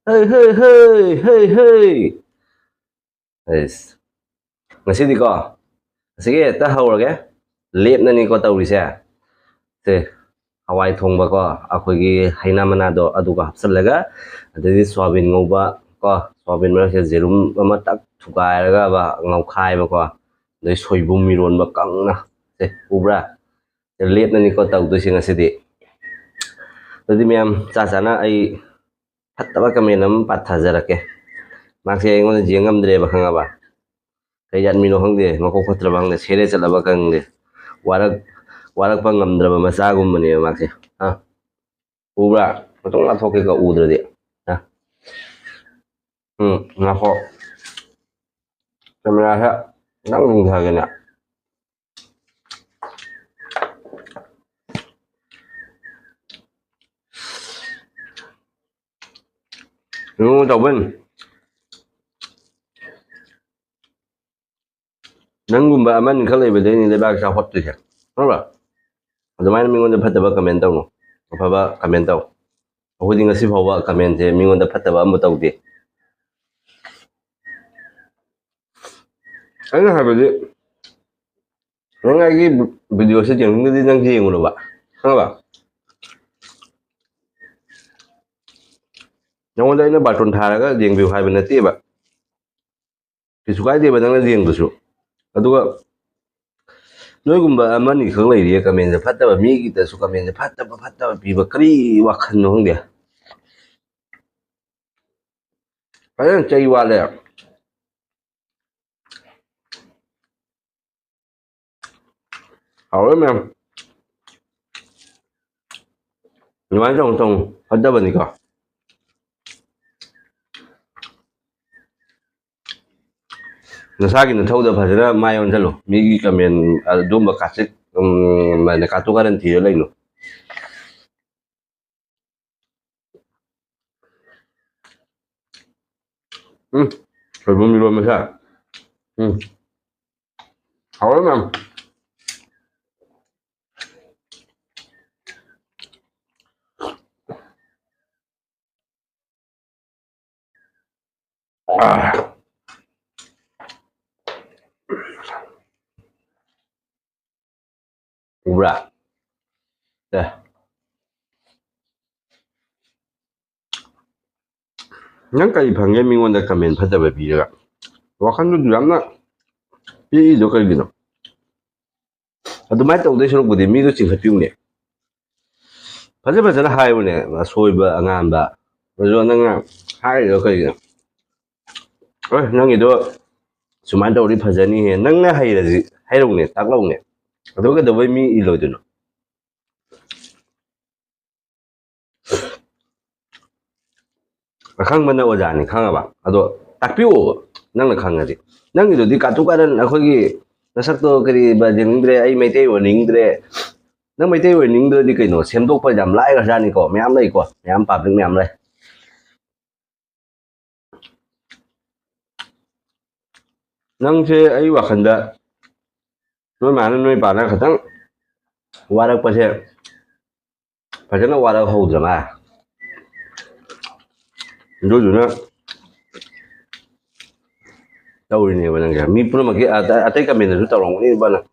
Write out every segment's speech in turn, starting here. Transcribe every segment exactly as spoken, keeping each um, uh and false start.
ꯍꯩ, ꯍꯩ, ꯍꯩ, ꯍꯩ, ꯍꯩ꯫ ꯑꯩꯁ, ꯉꯁꯤꯗꯤꯀꯣ, ꯉꯁꯤꯒꯤ ꯍꯦꯛꯇ ꯍꯧꯔꯒꯦ꯫ ꯂꯦꯞꯅꯅꯤꯀꯣ ꯇꯧꯔꯤꯁꯦ꯫ ꯁꯦ, ꯍꯋꯥꯏ ꯊꯣꯡꯕꯀꯣ, ꯑꯩꯈꯣꯏꯒꯤ ꯍꯩꯅꯥ ꯃꯅꯥꯗꯣ ꯑꯗꯨꯒ ꯍꯥꯞꯆꯤꯜꯂꯒ, ꯑꯗꯩꯗꯤ ꯁꯣꯌꯥꯕꯤꯟ ꯉꯧꯕ ꯀꯣ, ꯁꯣꯌꯥꯕꯤꯟ ꯃꯔꯛꯁꯤꯗ ꯌꯦꯔꯨꯝ ꯑꯃ ꯇꯛ ꯊꯨꯒꯥꯏꯔꯒ ꯕ, ꯉꯧꯈꯥꯏꯕꯀꯣ, ꯑꯗꯩ ꯁꯣꯏꯕꯨꯝ ꯏꯔꯣꯟꯕ ꯀꯪꯅ꯫ ꯁꯦ, ꯎꯕ꯭ꯔꯥ? ꯁꯦ, ꯂꯦꯞꯅꯅꯤꯀꯣ ꯇꯧꯗꯣꯏꯁꯦ ꯉꯁꯤꯗꯤ꯫ ꯑꯗꯨꯗꯤ ꯃꯌꯥꯝ ꯆꯥ ꯆꯥꯅ ꯑꯩ ꯐꯠꯇꯕ comment ꯑꯃ ꯄꯥꯊꯖꯔꯛꯀꯦ꯫ ꯃꯥꯁꯦ ꯑꯩꯉꯣꯟꯗ ꯌꯦꯡ ꯉꯝꯗ꯭ꯔꯦꯕ, ꯈꯪꯉꯕ? ꯀꯩ ꯖꯥꯠ ꯃꯤꯅꯣ ꯈꯪꯗꯦ, ꯃꯀꯣꯛ ꯐꯠꯇ꯭ꯔꯕ ꯈꯪꯗꯦ, ꯁꯦꯔꯦ ꯆꯠꯂꯕ ꯈꯪꯗꯦ, ꯋꯥꯔꯛ-, ꯋꯥꯔꯛꯄ ꯉꯝꯗ꯭ꯔꯕ ꯃꯆꯥꯒꯨꯝꯕꯅꯦꯕ ꯃꯥꯁꯦ꯫ ꯍꯥ? ꯎꯕ꯭ꯔꯥ? ꯃꯇꯨꯡ ꯂꯥꯊꯣꯛꯀꯦꯀꯣ, ꯎꯗ꯭ꯔꯗꯤ꯫ ꯍꯥ? ꯎꯝ, ꯉꯥꯏꯈꯣ꯫ ꯀꯦꯃꯦꯔꯥꯁꯦ ꯈꯤꯇꯪ ꯂꯨꯝꯊꯒꯦꯅꯦ꯫ ꯅꯣꯡꯃ ꯇꯧꯕꯩꯅꯤ꯫ ꯅꯪꯒꯨꯝꯕ ꯑꯃꯅꯤꯈꯛ ꯂꯩꯕꯗꯩꯅꯤ ꯂꯩꯕꯥꯛ ꯆꯥꯎꯈꯠꯇꯣꯏꯁꯦ, ꯈꯪꯕ꯭ꯔꯥ? ꯑꯗꯨꯃꯥꯏꯅ ꯃꯤꯉꯣꯟꯗ ꯐꯠꯇꯕ comment ꯇꯧꯅꯨ, ꯑꯐꯕ comment ꯇꯧ꯫ ꯑꯩꯈꯣꯏꯗꯤ ꯉꯁꯤ ꯐꯥꯎꯕ commentꯁꯦ ꯃꯤꯉꯣꯟꯗ ꯐꯠꯇꯕ ꯑꯃ ꯇꯧꯗꯦ꯫ ꯑꯩꯅ ꯍꯥꯏꯕꯗꯤ, ꯅꯪ ꯑꯩꯒꯤ videoꯁꯦ ꯌꯦꯡꯅꯤꯡꯉꯗꯤ ꯅꯪ ꯌꯦꯡꯉꯨꯅꯣꯕ, ꯈꯪꯉꯕ? ꯅꯉꯣꯟꯗ ꯑꯩꯅ ꯕꯥꯔꯇꯣꯟ ꯊꯥꯔꯒ ꯌꯦꯡꯕꯤꯌꯨ ꯍꯥꯏꯕ ꯅꯠꯇꯦꯕ꯫ ꯀꯩꯁꯨ ꯀꯥꯏꯗꯦꯕ ꯅꯪꯅ ꯌꯦꯡꯕꯁꯨ꯫ ꯑꯗꯨꯒ ꯅꯣꯏꯒꯨꯝꯕ ꯑꯃꯅꯤꯈꯛ ꯂꯩꯔꯤꯌꯦ commentꯁꯦ ꯐꯠꯇꯕ, ꯃꯤꯒꯤꯗꯁꯨ commentꯁꯦ ꯐꯠꯇꯕ ꯐꯠꯇꯕ ꯄꯤꯕ, ꯀꯔꯤ ꯋꯥꯈꯜꯅꯣ ꯈꯪꯗꯦ꯫ ꯐꯖꯅ ꯆꯩ ꯋꯥꯠꯂꯦ꯫ ꯍꯥꯎꯔꯦ ꯃꯌꯥꯝ꯫ ꯑꯗꯨꯃꯥꯏꯅ ꯇꯧꯅꯨ, ꯇꯧꯅꯨ, ꯐꯠꯇꯕꯅꯤꯀꯣ꯫ ꯅꯁꯥꯒꯤ ꯅꯊꯧꯗ ꯐꯖꯅ ꯃꯥꯏ ꯑꯣꯟꯁꯤꯜꯂꯨ꯫ ꯃꯤꯒꯤ comment ꯑꯗꯨꯝꯕ ꯀꯥꯆꯤꯠ, ꯎꯝ, ꯀꯥꯇꯨ ꯀꯥꯔꯟ ꯊꯤꯔ ꯂꯩꯅꯨ꯫ ꯎꯝ, ꯁꯣꯏꯕꯨꯝ ꯏꯔꯣꯟꯕꯁꯦ꯫ ꯎꯝ, ꯍꯥꯎꯔꯦ ꯃꯌꯥꯝ꯫ ꯑꯥ꯫ ꯎꯕ꯭ꯔꯥ? ꯑꯦ꯫ ꯅꯪ ꯀꯔꯤ ꯐꯪꯒꯦ ꯃꯤꯉꯣꯟꯗ ꯀꯃꯦꯟ ꯐꯠꯇꯕ ꯄꯤꯔꯒ? ꯋꯥꯈꯜꯗꯨ ꯌꯥꯝꯅ ꯄꯤꯛꯏꯗꯣ ꯀꯩꯒꯤꯅꯣ? ꯑꯗꯨꯃꯥꯏꯅ ꯇꯧꯗꯣꯏ ꯁꯔꯨꯛꯄꯨꯗꯤ ꯃꯤꯗꯣ ꯆꯤꯡꯈꯠꯄꯤꯌꯨꯅꯦ꯫ ꯐꯖ ꯐꯖꯅ ꯍꯥꯏꯌꯨꯅꯦ, ꯑꯁꯣꯏꯕ ꯑꯉꯥꯟꯕ꯫ ꯑꯗꯣ ꯅꯪꯅ ꯍꯥꯏꯔꯤꯗꯣ ꯀꯩꯒꯤꯅꯣ? ꯑꯦ, ꯅꯪꯒꯤꯗꯣ ꯁꯨꯃꯥꯏꯅ ꯇꯧꯔꯗꯤ ꯐꯖꯅꯤꯍꯦ꯫ ꯅꯪꯅ ꯍꯩꯔꯗꯤ ꯍꯥꯏꯔꯛꯎꯅꯦ, ꯇꯥꯛꯂꯛꯎꯅꯦ꯫ ꯑꯗꯨ ꯀꯩꯗꯧꯕꯩ ꯃꯤ ꯏꯜꯂꯣꯏꯗꯣꯏꯅꯣ? ꯑꯈꯪꯕꯅ ꯑꯣꯖꯥꯅꯤ, ꯈꯪꯉꯕ? ꯑꯗꯣ ꯇꯥꯛꯄꯤꯌꯣꯕ, ꯅꯪꯅ ꯈꯪꯉꯗꯤ꯫ ꯅꯪꯒꯤꯗꯨꯗꯤ ꯀꯥꯇꯨ ꯀꯥꯔꯟ, ꯑꯩꯈꯣꯏꯒꯤ ꯅꯁꯛꯇꯣ ꯀꯔꯤ ꯕ ꯌꯦꯡꯅꯤꯡꯗ꯭ꯔꯦ, ꯑꯩ ꯃꯩꯇꯩ ꯑꯣꯏꯅꯤꯡꯗ꯭ꯔꯦ꯫ ꯅꯪ ꯃꯩꯇꯩ ꯑꯣꯏꯅꯤꯡꯗ꯭ꯔꯗꯤ ꯀꯩꯅꯣ, ꯁꯦꯝꯗꯣꯛꯄ ꯌꯥꯝ ꯂꯥꯏꯈ꯭ꯔꯖꯥꯠꯅꯤꯀꯣ, ꯃꯌꯥꯝ ꯂꯩꯀꯣ, ꯃꯌꯥꯝ ꯄꯥꯕ꯭ꯂꯤꯛ ꯃꯌꯥꯝ ꯂꯩ꯫ ꯅꯪꯁꯦ ꯑꯩ ꯋꯥꯈꯜꯗ ꯅꯣꯏ ꯃꯥꯅ ꯅꯣꯏ ꯄꯥꯅ ꯈꯤꯇꯪ ꯋꯥꯔꯛꯄꯁꯦ ꯐꯖꯅ ꯋꯥꯔꯛꯍꯧꯗ꯭ꯔ ꯃꯥ꯫ ꯑꯗꯨꯗꯨꯅ ꯇꯧꯔꯤꯅꯦꯕ ꯅꯪꯁꯦ꯫ ꯃꯤ ꯄꯨꯝꯅꯃꯛꯀꯤ ꯑꯇꯩ ꯀꯃꯦꯟꯗꯁꯨ ꯇꯧꯔꯝꯒꯅꯤꯕ ꯅꯪ꯫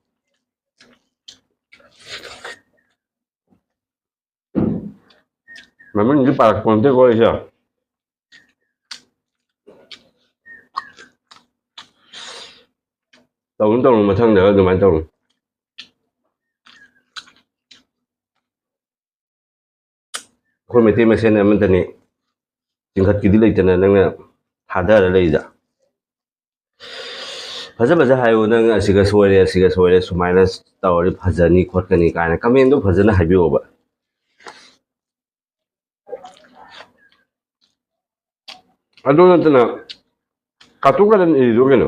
ꯃꯃꯤꯡꯗꯤ ꯄꯥꯔꯛꯄ ꯅꯠꯇꯦꯀꯣ ꯑꯩꯁꯦ꯫ ꯇꯧꯅꯨ, ꯇꯧꯅꯨ, ꯃꯊꯪꯗ ꯑꯗꯨꯃꯥꯏꯅ ꯇꯧꯅꯨ꯫ ꯑꯩꯈꯣꯏ ꯃꯩꯇꯩ ꯃꯁꯦꯟ ꯑꯃꯠꯇꯅꯤ, ꯆꯤꯡꯈꯠꯀꯤꯗꯤ ꯂꯩꯇꯅ ꯅꯪꯅ ꯊꯥꯗꯔ ꯂꯩꯗ꯫ ꯐꯖ ꯐꯖ ꯍꯥꯏꯌꯨ, ꯅꯪ ꯑꯁꯤꯒ ꯁꯣꯏꯔꯦ, ꯑꯁꯤꯒ ꯁꯣꯏꯔꯦ, ꯁꯨꯃꯥꯏꯅ ꯇꯧꯔꯗꯤ ꯐꯖꯅꯤ ꯈꯣꯠꯀꯅꯤ ꯀꯥꯏꯅ ꯀꯃꯦꯟꯗꯣ ꯐꯖꯅ ꯍꯥꯏꯕꯤꯌꯣꯕ꯫ ꯑꯗꯨ ꯅꯠꯇꯅ ꯀꯥꯇꯨ ꯀꯥꯔꯟ ꯏꯔꯤꯗꯣ ꯀꯩꯅꯣ?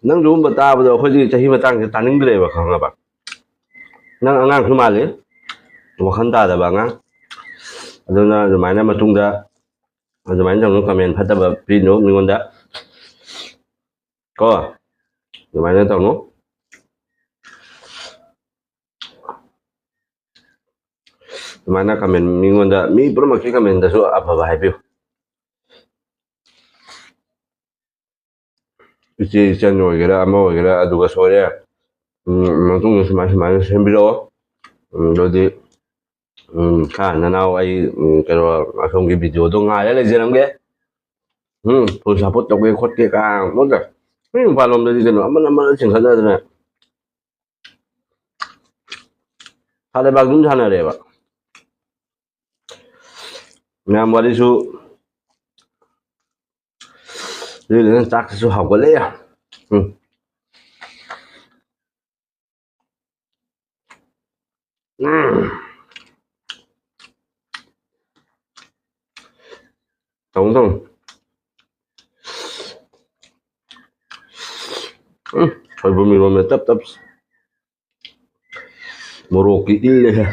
ꯅꯪ ꯑꯗꯨꯒꯨꯝꯕ ꯇꯥꯕꯗꯣ ꯑꯩꯈꯣꯏꯗꯤ ꯆꯍꯤ ꯃꯇꯥꯡꯁꯦ ꯇꯥꯅꯤꯡꯗ꯭ꯔꯦꯕ, ꯈꯪꯉꯕ? ꯅꯪ ꯑꯉꯥꯡꯁꯨ ꯃꯥꯜꯂꯤ, ꯋꯥꯈꯜ ꯇꯥꯗꯕ ꯑꯉꯥꯡ꯫ ꯑꯗꯨꯅ ꯑꯗꯨꯃꯥꯏꯅ ꯃꯇꯨꯡꯗ ꯑꯗꯨꯃꯥꯏꯅ ꯇꯧꯅꯨ, ꯀꯃꯦꯟ ꯐꯠꯇꯕ ꯄꯤꯅꯨ ꯃꯤꯉꯣꯟꯗ ꯀꯣ, ꯑꯗꯨꯃꯥꯏꯅ ꯇꯧꯅꯨ꯫ ꯑꯗꯨꯃꯥꯏꯅ ꯀꯃꯦꯟ, ꯃꯤꯉꯣꯟꯗ, ꯃꯤ ꯄꯨꯝꯅꯃꯛꯀꯤ ꯀꯃꯦꯟꯗꯁꯨ ꯑꯐꯕ ꯍꯥꯏꯕꯤꯌꯨ꯫ ꯏꯆꯦ ꯏꯆꯟ ꯑꯣꯏꯒꯦꯔꯥ, ꯑꯃ ꯑꯣꯏꯒꯦꯔꯥ, ꯑꯗꯨꯒ ꯁꯣꯏꯔꯦ, ꯎꯝ, ꯃꯇꯨꯡꯗ ꯁꯨꯃꯥꯏ ꯁꯨꯃꯥꯏꯅ ꯁꯦꯝꯕꯤꯔꯛꯑꯣ꯫ ꯎꯝ, ꯑꯗꯨꯗꯤ, ꯎꯝ, ꯈꯥ ꯅꯅꯥꯎ ꯑꯩ, ꯎꯝ, ꯀꯩꯅꯣ, ꯑꯁꯣꯝꯒꯤ video ꯗꯣ ꯉꯥꯏꯔ ꯂꯩꯖꯔꯝꯒꯦ꯫ ꯎꯝ, full support ꯇꯧꯒꯦ ꯈꯣꯠꯀꯦ ꯀꯥꯏꯅ ꯑꯝꯇ꯫ ꯃꯤ ꯃꯄꯥꯟꯂꯣꯝꯗꯗꯤ ꯀꯩꯅꯣ ꯑꯃꯅ ꯑꯃꯅ ꯆꯤꯡꯈꯠꯅꯗꯅ ꯁꯥ ꯂꯩꯕꯥꯛ ꯑꯗꯨꯝ ꯁꯥꯟꯅꯔꯦꯕ꯫ ꯃꯌꯥꯝ ꯋꯥꯔꯤꯁꯨ ꯂꯤꯗꯅ ꯆꯥꯛꯁꯤꯁꯨ ꯍꯥꯎꯒꯠꯂꯛꯑꯦ꯫ ꯎꯝ꯫ ꯎꯝ꯫ ꯇꯧ ꯇꯧ꯫ ꯎꯝ, ꯁꯣꯏꯕꯨꯝ ꯏꯔꯣꯝꯕ ꯇꯞ ꯇꯞ꯫ ꯃꯣꯔꯣꯛꯀꯤ ꯏꯜꯂꯦꯍꯦ꯫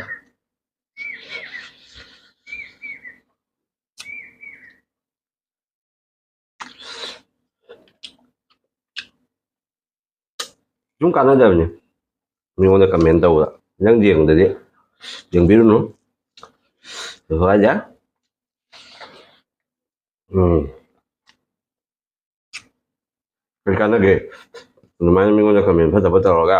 ꯁꯨꯝ ꯀꯥꯟꯅꯗꯕꯅꯤ ꯃꯤꯉꯣꯟꯗ comment ꯇꯧꯕꯗ꯫ ꯅꯪ ꯌꯦꯡꯗꯗꯤ ꯌꯦꯡꯕꯤꯔꯨꯅꯨ꯫ ꯀꯩꯁꯨ ꯀꯥꯏꯗꯦ꯫ ꯎꯝ꯫ ꯀꯩ ꯀꯥꯟꯅꯒꯦ? ꯑꯗꯨꯃꯥꯏꯅ ꯃꯤꯉꯣꯟꯗ comment ꯐꯠꯇꯕ ꯇꯧꯔꯒ꯫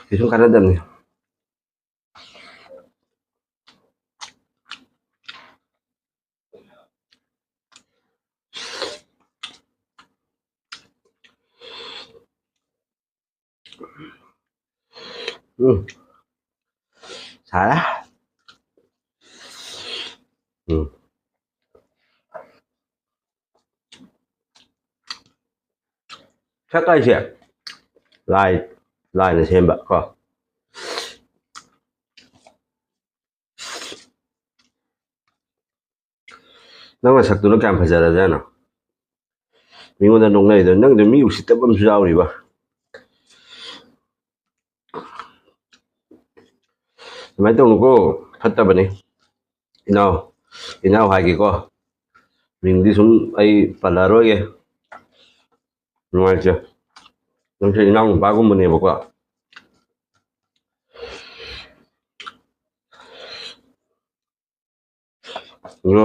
ꯀꯩꯁꯨ ꯀꯥꯟꯅꯗꯕꯅꯤ꯫ ꯎꯝ꯫ ꯁꯥꯔꯦ꯫ ꯎꯝ꯫ ꯁꯛ ꯍꯥꯏꯁꯦ ꯂꯥꯏ, ꯂꯥꯏꯅ ꯁꯦꯝꯕ ꯀꯣ꯫ ꯅꯪ ꯅꯁꯛꯇꯨꯅ ꯀꯌꯥꯝ ꯐꯖꯔꯖꯥꯠꯅꯣ? ꯃꯤꯉꯣꯟꯗ ꯅꯣꯛꯅꯔꯤꯗꯣ, ꯅꯪꯗꯣ ꯃꯤ ꯎꯁꯤꯠꯇꯕ ꯑꯃꯁꯨ ꯌꯥꯎꯔꯤꯕ꯫ ꯑꯗꯨꯃꯥꯏꯅ ꯇꯧꯅꯨꯀꯣ, ꯐꯠꯇꯕꯅꯤ꯫ ꯏꯅꯥꯎ, ꯏꯅꯥꯎ ꯍꯥꯏꯒꯦꯀꯣ, ꯃꯤꯡꯗꯤ ꯁꯨꯝ ꯑꯩ ꯄꯜꯂꯔꯣꯏꯒꯦ꯫ ꯅꯨꯡꯉꯥꯏꯇꯦ꯫ ꯅꯪꯁꯦ ꯏꯅꯥꯎ ꯅꯨꯄꯥꯒꯨꯝꯕꯅꯦꯕꯀꯣ꯫ ꯑꯗꯣ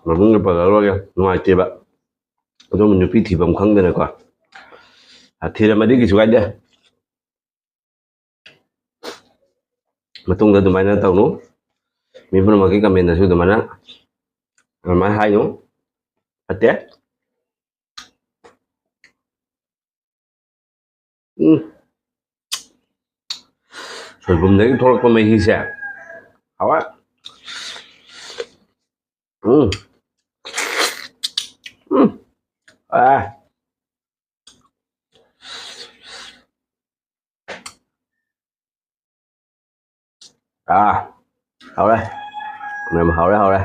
ꯃꯃꯤꯡꯒ ꯄꯜꯂꯔꯣꯏꯒꯦ, ꯅꯨꯡꯉꯥꯏꯇꯦꯕ꯫ ꯑꯗꯨꯝ ꯅꯨꯄꯤ ꯊꯤꯐꯝ ꯈꯪꯗꯅꯀꯣ꯫ ꯑ, ꯊꯤꯔꯝꯃꯗꯤ ꯀꯩꯁꯨ ꯀꯥꯏꯗꯦ꯫ ꯃꯇꯨꯡꯗ ꯑꯗꯨꯃꯥꯏꯅ ꯇꯧꯅꯨ꯫ ꯃꯤ ꯄꯨꯝꯅꯃꯛꯀꯤ ꯀꯃꯦꯟꯗꯁꯨ ꯑꯗꯨꯃꯥꯏꯅ, ꯑꯗꯨꯃꯥꯏꯅ ꯍꯥꯏꯅꯨ꯫ ꯐꯠꯇꯦ꯫ ꯎꯝ꯫ ꯁꯣꯏꯕꯨꯝꯗꯒꯤ ꯊꯣꯛꯂꯛꯄ ꯃꯍꯤꯁꯦ ꯍꯥꯎꯋꯦ꯫ ꯎꯝ꯫ ꯎꯝ꯫ ꯑꯥ꯫ ꯑꯥ꯫ ꯍꯥꯎꯔꯦ꯫ ꯃꯌꯥꯝ ꯍꯥꯎꯔꯦ, ꯍꯥꯎꯔꯦ꯫